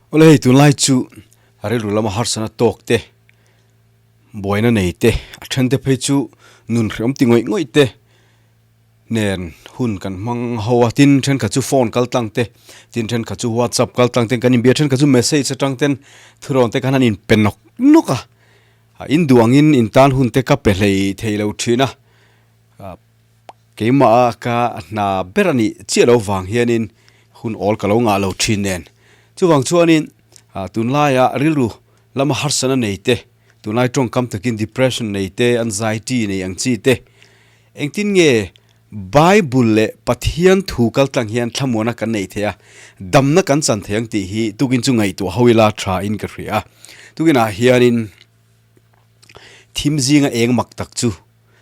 Awle hei tunlai chu rilru lama harsana tawk te, buaina nei te, a then te phei chu nun hreawm ti ngawih ngawih te nen hun kan hmang ho a, tin thenkhat chu phone kal tlang te, tin thenkhat chu whatsapp kal tlang ten kan inbia, thenkhat chu message atang ten thurawn te khan an inpe nawk nawk a, in duh angin in tan hun te ka pe hlei thei lo thin a. Keimah a ka hna ber a nih chiah lo vang hianin hun awl ka lo ngah lo thin nen. Chuvang chuanin tunlaia rilru lama harsana nei te, tunlai tawngkam takin depression nei te, anxiety nei ang chi te, engtin nge Bible leh Pathian thu kaltlang hian thlamuana kan neih theih a, damna kan chan thei ang tih hi tukin chu ngaihtuah ho ila tha in ka hria. Tukinah hianin thim zinga eng mak tak chu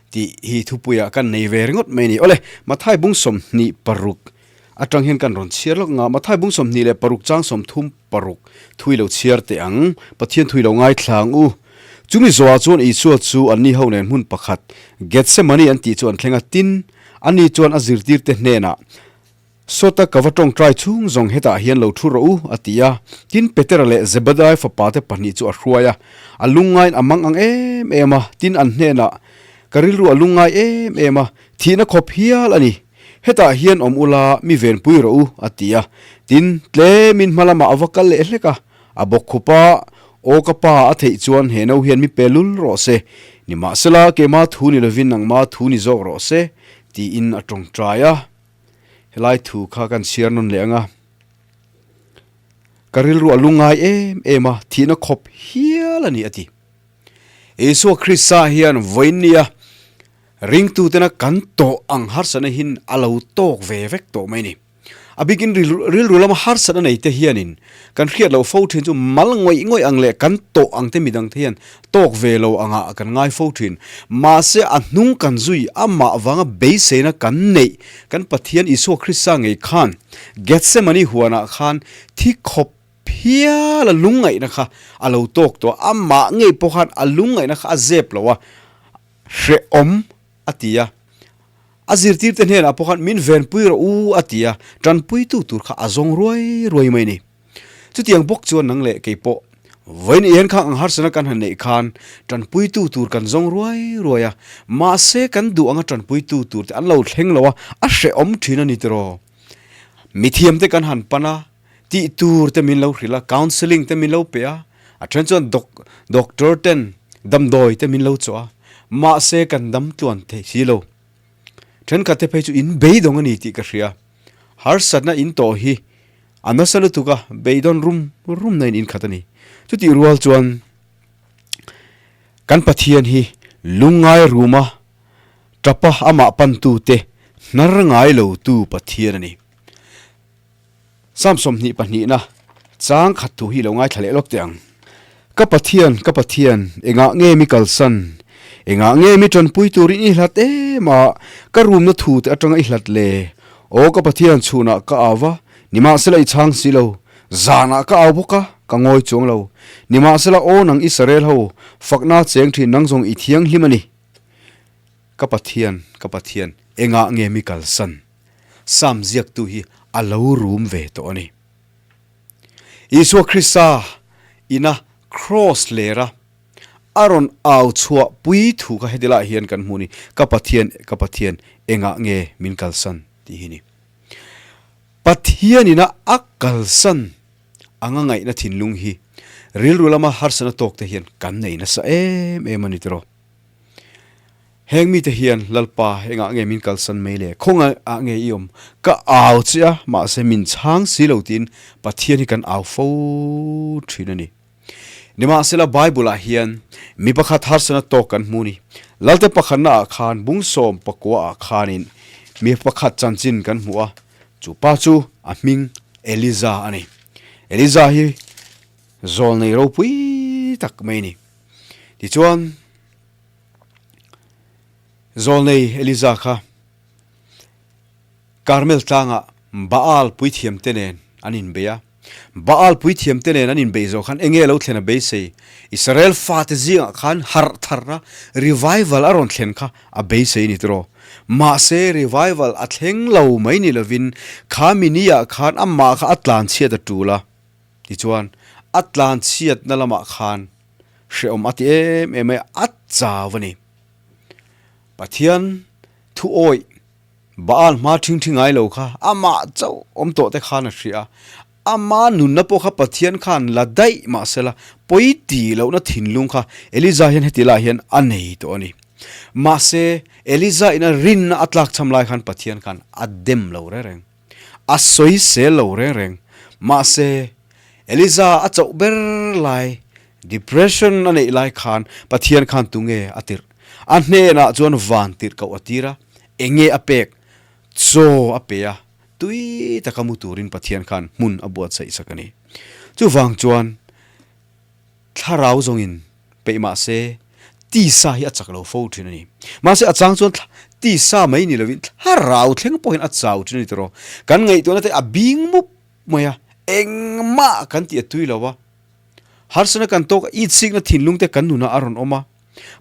tih hi thupuiah kan nei ve ringawt mai a ni. Awle, Mathai bung 26 atang hian kan rawn chhiar lawk nga, Mathai bung 26 chang 36 thui lo chhiar teh ang, Pathian thui lo ngaithla ang u. Chumi zawhah chuan Isua chu anni ho nen hmun pakhat, Gethsemane an tih chu an thleng a, tin, ani chuan a zirtirte hnenah, Sawta ka va tawngtai chhung zawng hetah hian lo thu rawh u, a ti a. Tin, Petera leh Zebedai fapate pahnih chu a hruai a. A lungngaiin a mang ang em em a, tin an hnenah, Ka rilru a lungngai em em a, thihna khawp hial a ni. Hetah hian awm ula, mi venpui rawh u, a ti a. Tin, tlemin hma lamah a va kal leh hlek a, a bawk khup a, Aw ka pa, a theih chuan he no hian mi pe lul rawh se. Nimahsela, keimah thu ni lovin nangmah thu ni zawk rawh se, tiin a tawngtai a. Helai thu kha kan chhiar nawn leh ang a, ka rilru a lungngai em em a, thihna khawp hial a ni a ti. Isua Krista hian vawiinnia ringtutena kan tawh ang harsatna hin a lo tawk ve vek tawh mai a ni. A bikin rilru lama harsatna nei te hianin kan hriat loh fo thin chu mal ngawih ngawih ang leh kan tawh ang te midang te hian tawk ve lo angah kan ngai fo thin. Mahse a hnung kan zui amah vanga beiseina kan neih kan Pathian Isua Krista ngei khan Gethsemane huanah khan thi khawp phial a lungngaihna kha a lo tawk tawh a, amah ngei pawh khan a lungngaihna kha a zep lo a, hrehawm a ti a. A zirtirte hnenah pawh khan min venpui rawh u a ti a, tanpuitu tur kha a zawng ruai ruai mai a ni. Chutiang bawk chuan nang leh kei pawh vawiin i en khang ang harsana kan han neih khan tanpuitu tur kan zawng ruai ruai a, mahse kan duh anga tanpuitu tur te an lo thleng lo a, a hrehawm thin a ni tiraw. Mithiamte kan han pan a, tih tur te min lo hrilh a, counselling te min lo pe a, a then chuan doctor ten damdawi te min lo chawh a, mahse kan dam tluan thei si lo. Thenkhat te phei chu in beidawng a ni tih ka hria. Harsatna in tawh hi a nasa lutuk a, beidawn rum rum na in inkhat a ni. Chutih rual chuan kan Pathian hi lungngai ruma tapa amah pantu te hnar ngai lo tu Pathian a ni. Psalm 22na chang khat thu hi lo ngaithla leh lawk teh ang. Ka Pathian, ka Pathian, engah nge mi kalsan? Engah nge mi tanpui turin i hlat em a, ka rumna thu te atanga i hlat le? Aw ka Pathian, chhunah ka au va, nimahsela i chhang si lo. Zanah ka au bawk a, ka ngawi chuang lo. Nimahsela aw nang Israel ho, fakna cheng thin nang zawng i thianghlim a ni. Ka Pathian, ka Pathian, engah nge mi kalsan? Psalm ziaktu hi a lo rum ve tawh a ni. Isua Krista ina Kraws lera a rawn au chhuah pui thu kha heti laiah hian kan hmu a ni, Ka Pathian, ka Pathian, engah nge min kalsan? tih hi a ni. Pathian ina a kalsan anga ngaihna thinlung hi rilru lama harsatna tawkte hian kan nei nasa em em a ni tiraw. Heng mite hian Lalpa engah nge min kalsan mai le? Khawngaih ah nge i awm? Ka au che a, mahse min chhang si lo tiin Pathian hi kan au fo thin a ni. Nimahsela Bible ah hian mi pakhat harsana tawk kan hmu ni. Lalte pakhatna ah khan bung sawm pakua ah khanin mi pakhat chanchin kan hmu a, chu pa chu a hming Eliza a ni. Eliza hi zawlnei ropui tak mai a ni. Tichuan. Zawlnei Eliza kha Karmel tlangah Baal puithiamte nen an inbei a. Baal puithiamte nen an inbeih zawh khan enge lo thlen a beisei? Israel fate zingah khan harh tharna, revival a rawn thlen kha a beisei a ni tiraw? Mahse revival a thleng lo mai ni lovin kha mini ah khan amah kha a tlanchhiat a tul a. Tichuan. A tlanchhiatna lamah khan hrehawm a ti em em mai a, a chau a ni. Pathian thu awih Baal hma ṭhing ṭhi ngai lo kha amah chauh awm tawh te khan a hria a, ama nunna pawh kha Pathian khan la daih mahsela pawi ti lohna thinlung kha Eliza hian heti lai hian a nei tawh a ni. Mahse, Eliza ina rinna a tlakchham lai khan Pathian khan a dem lo reng reng. A sawisel lo reng reng. Mahse, Eliza a chauh ber lai, depression a neih lai khan Pathian khan tunge a tirh? A hnenah chuan van tirh koh a tir a, enge a pek? Chaw a pe a, tui taka mu turin Pathian khan hmun a buatsaih sak a ni. Chuvang chuan Thlarau zawngin peih mah se, tisa hi a chak lo fo thin a ni. Mahse a chang chuan tisa mai ni lovin thlarau thleng pawhin a chau thin a ni tawh. Kan ngaihtuahna te a bing mup mai a, engmah kan tih a tui lo a. Harsana kan tawk a, itsikna thinlung te kan nunah a rawn awm a.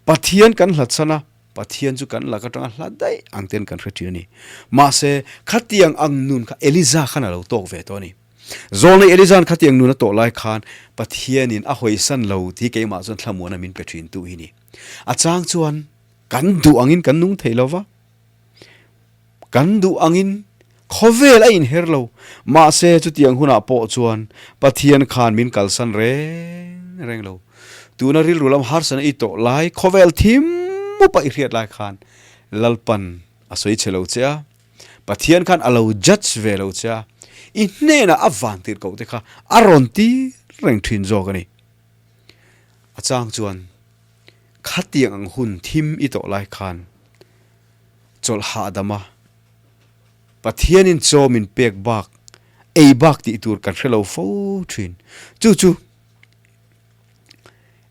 Pathian kan hlatsan a, Pathian chu kan lak atanga hla daih ang ten kan hre thin a ni. Mahse khatiang ang nun kha Eliza khan a lo tawk ve tawh a ni. Zawlnei Eliza'n khatiang nun a tawh lai khan Pathianin a hawisan lo tih keimah chuan thlamuana min pe thin tu hi ni. A chang chuan kan duh angin kan nung thei lo va, kan duh angin khawvel a inher lo. Mahse chutiang hunah pawh chuan Pathian khan min kalsan reng reng lo. Tuna rilru lam harsana i tawh lai, khawvel thim mupa i hriat lai khan Lalpan a sawi che lo che a. Pathian khan a lo judge ve lo che a, i hnenah a van tirh koh te kha a rawn tir reng thin zawk a ni. A chang chuan khatiang ang hun thim i tawh lai khan chawlh hahdam a, Pathianin chaw min pek bak, ei bak tih tur kan hre lo fo thin. Chu chu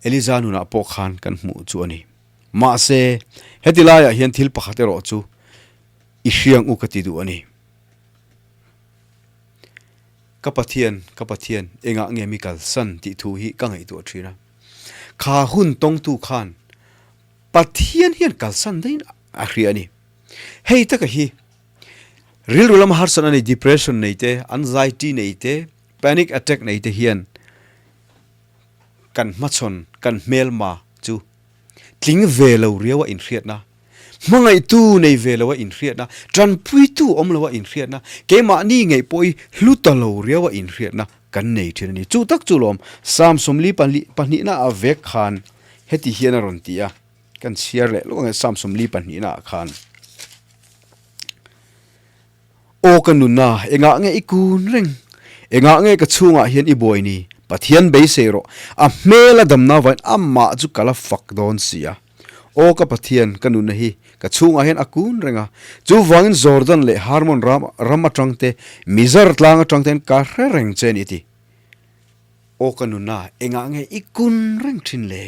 Eliza nunah pawh khan kan hmuh chu a ni. Mahse, heti laiah hian thil pakhat erawh chu i hriang u ka ti duh a ni. Ka Pathian, ka Pathian, engah nge mi kalsan tih thu hi ka ngaihtuah thin a. Kha hun tawngtu khan Pathian hian kalsan daih a hria a ni. Hei taka hi rilru lama harsatna nei, depression nei te, anxiety nei te, panic attack nei te hian kan hmachhawn, kan hmelma chu tling ve lo riau a inhriatna, hmangaihtu nei ve lo a inhriatna, tanpuitu awm lo a inhriatna, keimahni ngeih pawh hi hlu ta lo riau a inhriatna kan nei thin a ni. Chu tak chu lawm Psalm 42 pahnihna ah vek khan heti hian a rawn ti a, kan chhiar leh lawk ang e Psalm 42 ah khan. Aw ka nunna, engah nge i kun reng? Engah nge ka chhungah hian i buai ni? Pathian beisei rawh, a hmel a damna vain amah chu ka la fak dawn si a. Aw ka Pathian, ka nunna hi ka chhungah hian a kun reng a, chuvangin Jordan leh Harmon ram ram atang te, Mizar tlang atang ten ka hre reng che a ni a ti. Aw ka nunna, engah nge i kun reng thin le?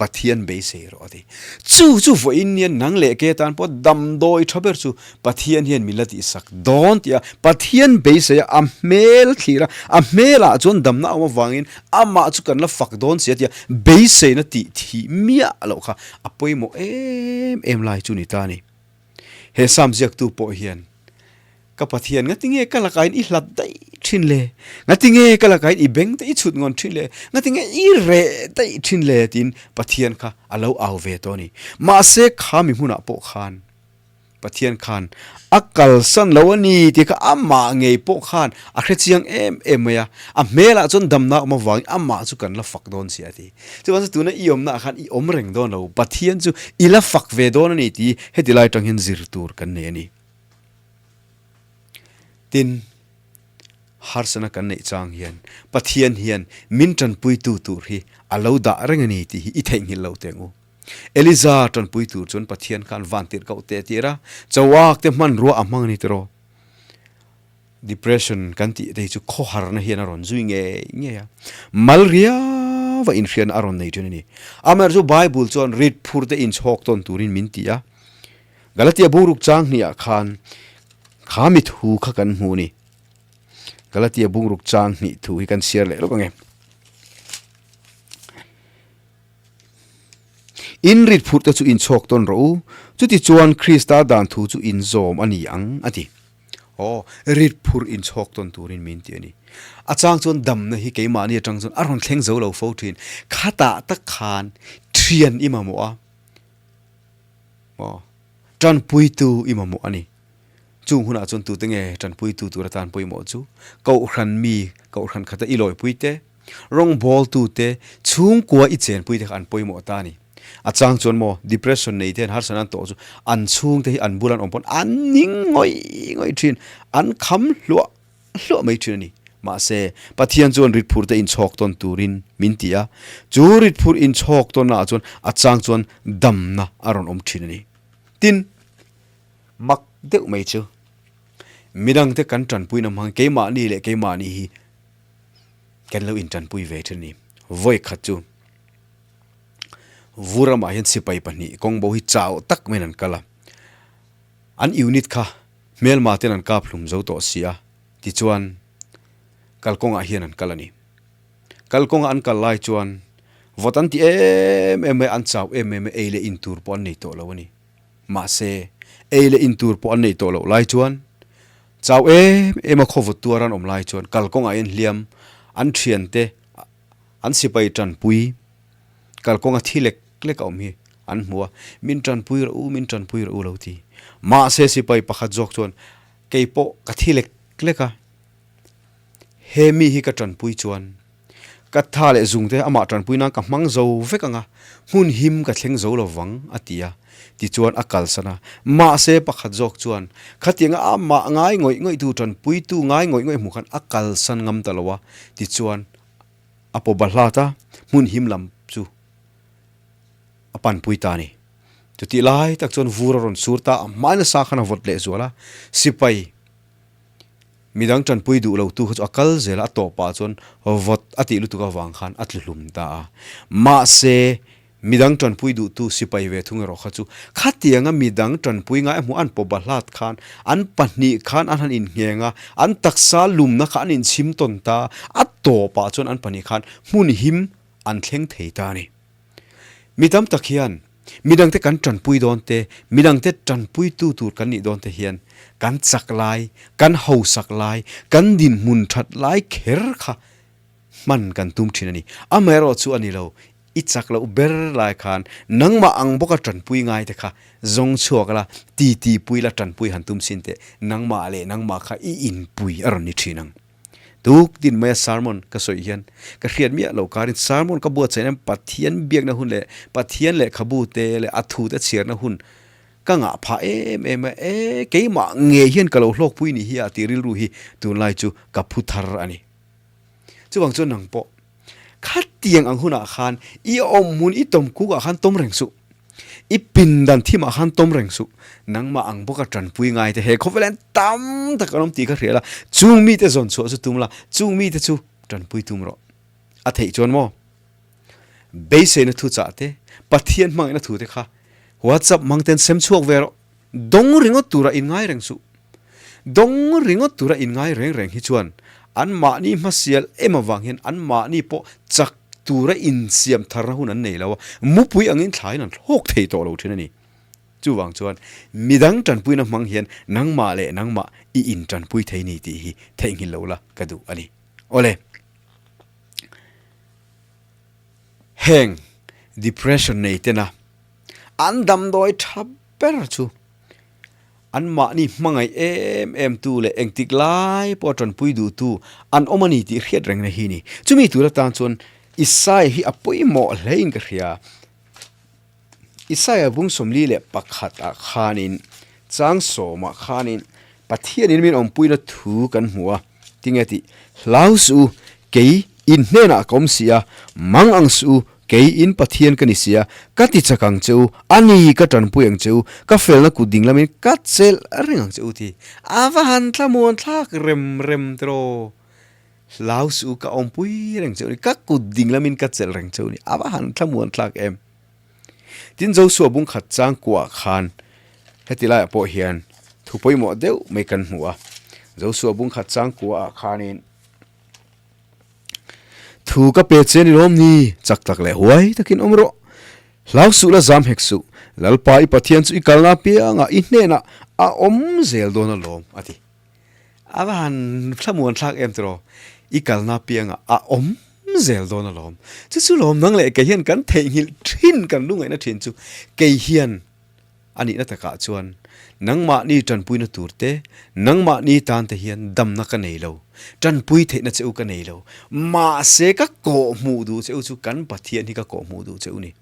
Pathian beisei rawh a ti. Chu chu vawiin nia nang leh ke tan pawh damdawi tha ber chu Pathian hian min la tihsak dawn tih a, Pathian beisei a, a hmel thlir a, a hmelah chuan damna a awm avangin amah chu kan la fak dawn si a tia beiseina tih thih miah loh kha a pawimawh em em lai chu ni ta a ni. He Psalm ziaktu pawh hian Ka Pathian, ngatinge ka lakain i hlat daih thin le? Ngatinge ka lakain i beng te i chhut ngawn thin le? Ngatinge i reh daih thin le? tiin Pathian kha a lo au ve tawh a ni. Mahse, kha mi hmunah pawh khan Pathian khan a kalsan lo a ni tih kha amah ngei pawh khan a hre chiang em em mai a. A hmelah chuan damna awm avangin amah chu kan la fak dawn si a ti. Chuvang chu tuna i awmnaah khan i awm reng dawn lo, Pathian chu i la fak ve dawn a ni tih heti lai atang hian zir tur kan nei a ni. Tin, harsana kan neih chang hian Pathian hian min tanpuitu tur hi a lo dah reng a ni tih hi i theihnghilh lo teng u. Eliza tanpui tur chuan Pathian khan van tirh koh teh tir a, chauak te hmanrua a hmang a ni tiraw? Depression kan tih te hi chu khawharna hian a rawn zui ngei ngei a, mal riau a inhriatna a rawn nei thin a ni. Amaherawhchu Bible chuan rit phur te inchhawk tawn turin min ti a, Galatia bungruk chang hnih ah khan kha mi thu kha kan hmu ni. Galatia bungruk chang hnih thu hi kan chhiar leh lawk ange. In rit phurh te chu in chhawk tawn rawh u, chuti chuan Krista dan thu chu in zawm a ni ang a ti. Aw, rit phur inchhawk tawn turin min ti a ni. A chang chuan damna hi keimahni atang chuan a rawn thleng zo lo fo thin. Khatah tak khan thian i mamawh a, aw, tanpuitu i mamawh a ni. Chung hunah chuan tute nge tanpuitu tur atan pawimawh chu? Kohhran mi, kohhran khata i lawipui te, rawngbawltu te, chhungkua i chenpui te kha an pawimawh ta a ni. A chang chuan maw depression nei te hian harsatna an tawh chu an chhungte hi an bula an awm pawn an ning ngawih ngawih thin, an kham hluah hluah mai thin a ni. Mahse, Pathian chuan ritphur te inchhawk tawn turin min ti a, chu ritphur inchhawk tawnnaah chuan a chang chuan damna a rawn awm thin a ni. Tin, mak deuh mai chu midangte kan tanpuina hmang keimahni leh keimahni hi kan lo intanpui ve thin a ni. Vawi khat chu. Vur ramah hian sipai pahnih kawngbo hi chau tak maiin an kal a, an unit kha hmelma ten an kap hlum zo tawh si a, tichuan kalkawngah hian an kal a ni. Kalkawnga an kal lai chuan vawt an ti em em mai a, an chau em em a, ei leh in tur pawh an nei tawh lo a ni. Mahse, ei leh in tur pawh an neih tawh loh lai chuan chau em em a khaw vawt tuar an awm lai chuan kalkawngah hian hliam an thiante An sipai tanpui kalkawnga thi lek lek a awm hi an hmu a, min tanpui rawh u, min tanpui rawh u lo ti. Mahse sipai pakhat zawk chuan kei pawh ka thi lek lek a, he mi hi ka tanpui chuan ka tha leh zung te amah tanpui nan ka hmang zo vek ang a, hmun him ka thleng zo lo vang a ti a, tichuan a kalsan a. Mahse pakhat zawk chuan khatianga amah ngai ngawih ngawih tu tanpuitu ngai ngawih ngawih hmuh khan a kalsan ngam ta lo a, tichuan a paw bahlat a, hmun him lam chu a panpui ta a ni. Chutih lai tak chuan vur a rawn sur ta a, hmai nasa khan a vawt leh zual a, sipai midang tanpui duh lo tu kha chu a kal zel a, a tawpah chuan vawt a tih lutuk avang khan a tlu hlum ta a. Mahse, Midang tanpui duhtu sipai ve thung erawh kha chu khatianga midang tanpui ngai a hmuh an pawh bahlat khan an pahnih khan an han inngheng a, an taksa lumna kha an inchhim tawn ta, a tawpah chuan an pahnih khan hmun him an thleng thei ta a ni. Mi tam tak hian midangte kan tanpui dawn te, midangte tanpuitu tur kan nih dawn te hian kan chak lai, kan hausak lai, kan dinhmun that lai kher kha hman kan tum thin a ni. Amaherawh chu a ni lo, i chak loh ber lai khan nangmah ang bawka tanpui ngai te kha zawng chhuak la, ti ti pui la tanpui han tum sin teh, nangmah leh nangmah kha i inpui a rawn ni thin ang. Tuk din maia sermon ka sawi hian ka hriat miah loh karin sermon ka buatsaih hian Pathian biakna hun leh Pathian lehkhabu te leh a thu te chhiarna hun ka ngah phah em em a, e keimah ngei hian ka lo hlawkpui ni hi a tih rilru hi tunlai chu ka phu thar a ni. Chuvang chuan nang pawh khatiang ang hunah khan i awm hmun i tawm kukah khan tawm reng suh. I pindan thimah khan tawm reng suh. Nangmah ang bawka tanpui ngai te he khawvel hian tam tak an awm tih kha hria la, chung mite zawn chhuah chu tum la, chung mite chu tanpui tum rawh. A theih chuan maw? Beiseina thu chah te, Pathian hmangaihna thu te kha WhatsApp hmang ten sem chhuak ve rawh. Dawng ringawt tura inngai reng suh. Dawng ringawt tura inngai reng reng hi chuan anmahni hmasial em avang hian anmahni pawh chak tura insiam tharna hun an nei lo a, mupui angin thlain an thlawk thei tawh lo thin a ni. Chuvang chuan midang tanpuina hmang hian nangmah leh nangmah i intanpui thei ni tih hi theihnghilh lo la ka duh a ni. Awle. Heng depression nei tena an damdawi tha ber chu anmahni hmangaih em em tu leh engtik lai pawh tanpui duh tu an awm a ni tih hriat rengna hi a ni. Chumi tur atan chuan Isaiah hi a pawimawh hle in ka hria. Isaiah bung 41 ah khanin chang sawmah khanin Pathianin min awmpuina thu kan hmu a, tinge tih hlau suh u, kei in hnenah ka awm si a, mang ang suh u, kei in Pathian ka ni si a, ka ti chak ang che u, a ni ka tanpui ang che u, ka felna kut ding lamin ka chelh reng ang che u ti. A va han thlamuan thlak rem rem tiraw? Hlau suh u, ka awmpui reng che u ni, ka kut ding lamin ka chelh reng che u ni, a va han thlamuan thlak em? Tin Joshua bung khat chang kuah khan heti laiah pawh hian thu pawimawh deuh mai kan hmu a, Joshua bung khat chang kuah ah khanin thu ka pe che ni lawm ni, chak tak leh huai takin awm rawh, hlau suh la zam hek suh, Lalpa i Pathian chu i kalna apiangah i hnenah a awm zel dawn alawm a ti. A va han thlamuan thlak em tiraw? I kalna piangah a awm zel dawn alawm. Chu chu lawm nang leh kei hian kan theihnghilh thin kan lungaihna thin chu kei hian a nihna takah chuan nangmahni tanpuina tur te, nangmahni tan te hian damna ka nei lo, tanpui theihna che u ka nei lo. Mahse ka kawhhmuh duh che u chu kan Pathian hi ka kawhhmuh duh che u ni.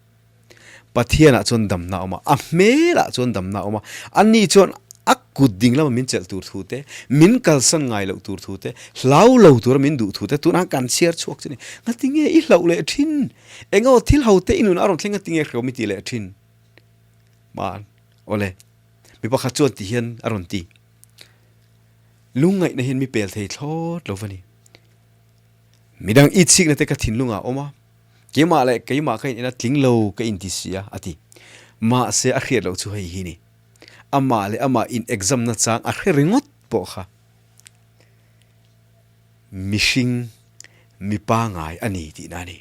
Pathianah chuan damna a awm a, a hmelah chuan damna a awm a, ani chuan a kut ding lama min chelh tur thu te, min kalsan ngai loh tur thu te, hlau lo tura min duh thu te tunah kan chhiar chhuak chu ni. Ngatinge i hlauh leh thin? Eng aw thil ho te i nunah a rawn thleng ngatinge hrehawm i tih leh thin? Mahn, awle, mi pakhat chuan ti hian a rawn ti. Lungngaihna hian mi pel thei thlawt lo va ni. Midang i chhikna te ka thinlungah a awm a, keimah leh keimah ka in en a tling lo ka inti si a, a ti. Mahse a hriat loh chu hei hi ni. Amah leh amah in exam na chang a hre ringawt pawh kha mihring mi pangai a ni tihna a ni.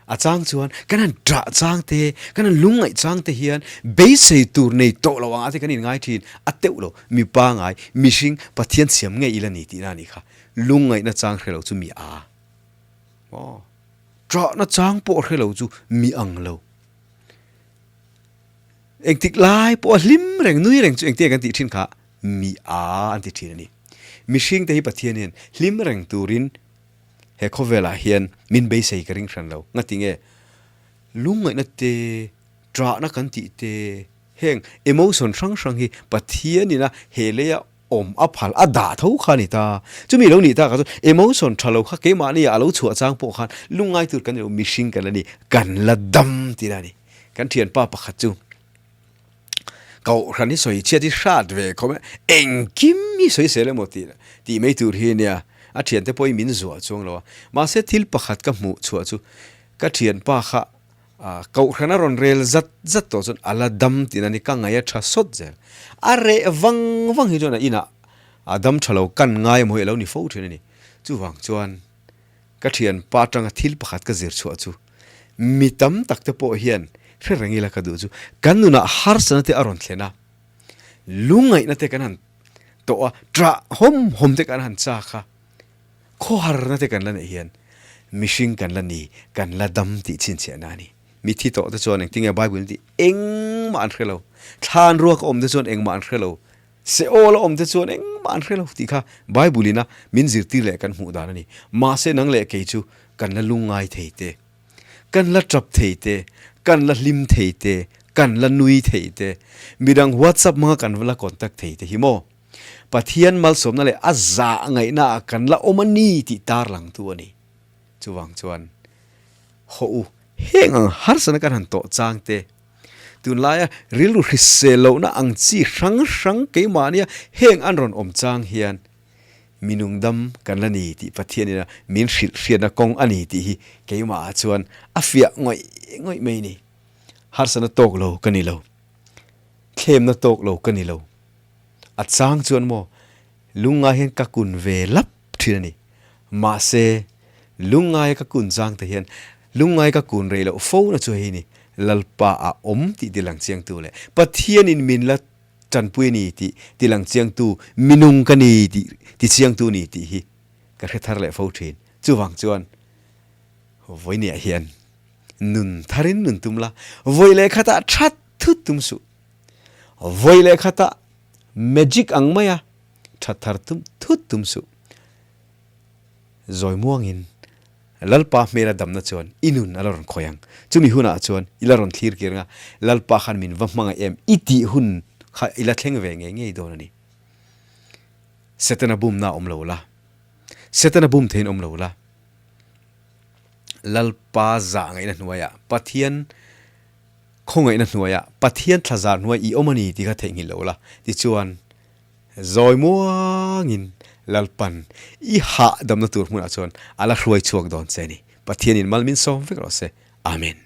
A chang chuan kan han ṭah chang te, kan han lungngaih chang te hian beisei tur nei tawh lo angah te kan inngai ṭhin. A teuh lo, mi pangai, mihring, Pathian siam ngei ila ni tihna a nih kha. Lungngaihna chang hre lo chu mi a. Aw, ṭahna chang pawh hre lo chu mi ang lo. Engtik lai pawh a hlim reng, nui reng chu engtia kan tih ṭhin kha mi a an ti ṭhin a ni. Mihring te hi Pathian hian hlim reng turin he khawvelah hian min beisei ka ring hran lo. Ngati nge? Lungngaihna te, ṭahna kan tih te, heng emotion hrang hrang hi Pathianina he leia awm a phal a dah tho kha a ni ta. Chumi lo nih takah chuan emotion ṭha lo kha keimahnia a lo chhuah chang pawh khan lungngai tur kan ni lo, mihring kan la ni, kan la dam tihna a ni. Kan ṭhianpa pakhat chu Kohhran hi sawi chhiat hi hrat ve khawp e, engkim hi sawi sel emaw tih tih mai tur hi ania, a thiante pawhin min zuah chuang lo a, mahse thil pakhat ka hmuh chhuah chu ka thianpa kha Kohhran a rawn rel zat zat tawh chuan a la dam tihna ni ka ngaih a tha sawt zel, a reh vang vang hi chuan a inah a dam tha lo kan ngai emaw hi a lo ni fo thin a ni, chuvang chuan Ka thianpa atanga thil pakhat ka zir chhuah chu mi tam tak te pawh hian hre reng ila ka duh chu kan nunah harsana te a rawn thlen a, lungngaihna te kan han tawh a, ṭah hawm hawm te kan han chak a, khawharna te kan la neih hian mihring kan la ni, kan la dam tih chhinchhiahna a ni. Mithi tawh te chuan engtinge Bible in tih engmah an hre lo, thlan ruak a awm te chuan engmah an hre lo, Seol a awm te chuan engmah an hre lo tih kha Bible in a min zirtir leh kan hmuh dan a ni. Mahse nang leh kei chu kan la lungngai thei te, kan la tap thei te, kan la hlim thei te, kan la nui thei te, midang WhatsApp hmanga kan la contact thei te hi maw? Pathian malsawmna leh a zah ngaihna ah kan la awm a ni tih tarlangtu a ni. Chuvang chuan hawh u, heng ang harsana kan han tawh chang te, Tunlaia rilru hrisel lohna ang chi hrang hrang keimahnia heng an rawn awm chang hian minung dam kan la ni tih Pathianina min hrilh hriatna kawng a ni tih hi keimahah chuan a fiah ngawih ngawih mai ni. Harsatna tawk lo ka ni lo. Thlemna tawk lo ka ni lo. A chang chuan maw lungngai hian ka kun ve lap thin a ni. Mahse, lungngaia ka kun chang te hian lungngai ka kun rei loh fo na chu hei ni, Lalpa a awm tih tilang chiangtu leh Pathianin min la tanpui a ni tih tilang chiangtu minung ka ni tih tichiangtu ni tih hi ka hre thar leh fo thin. Chuvang chuan vawinia hian nun tharin nun tum la, vawi leh khatah that thut tum suh. Vawi leh khatah magic ang maia that thar tum thut tum suh. Zawi muangin Lalpa hmela damna chuan i nun a la rawn khawi ang. Chumi hunah chuan i la rawn thlir kir ang a, Lalpa khan min va hmangaih em i tih hun kha i la thleng ve ngei ngei dawn a ni. Setana bumna a awm lo la, Setana bum theiin awm lo la, Lalpa zah ngaihna hnuaiah Pathian khawngaihna hnuaiah Pathian thlazar hnuai i awm a ni tih kha theihnghilh lo la, tichuan Zawi muangin Lalpan i hahdamna tur hmunah chuan a la hruai chhuak dawn che a ni. Pathianin mal min sawm vek rawh se. Amen.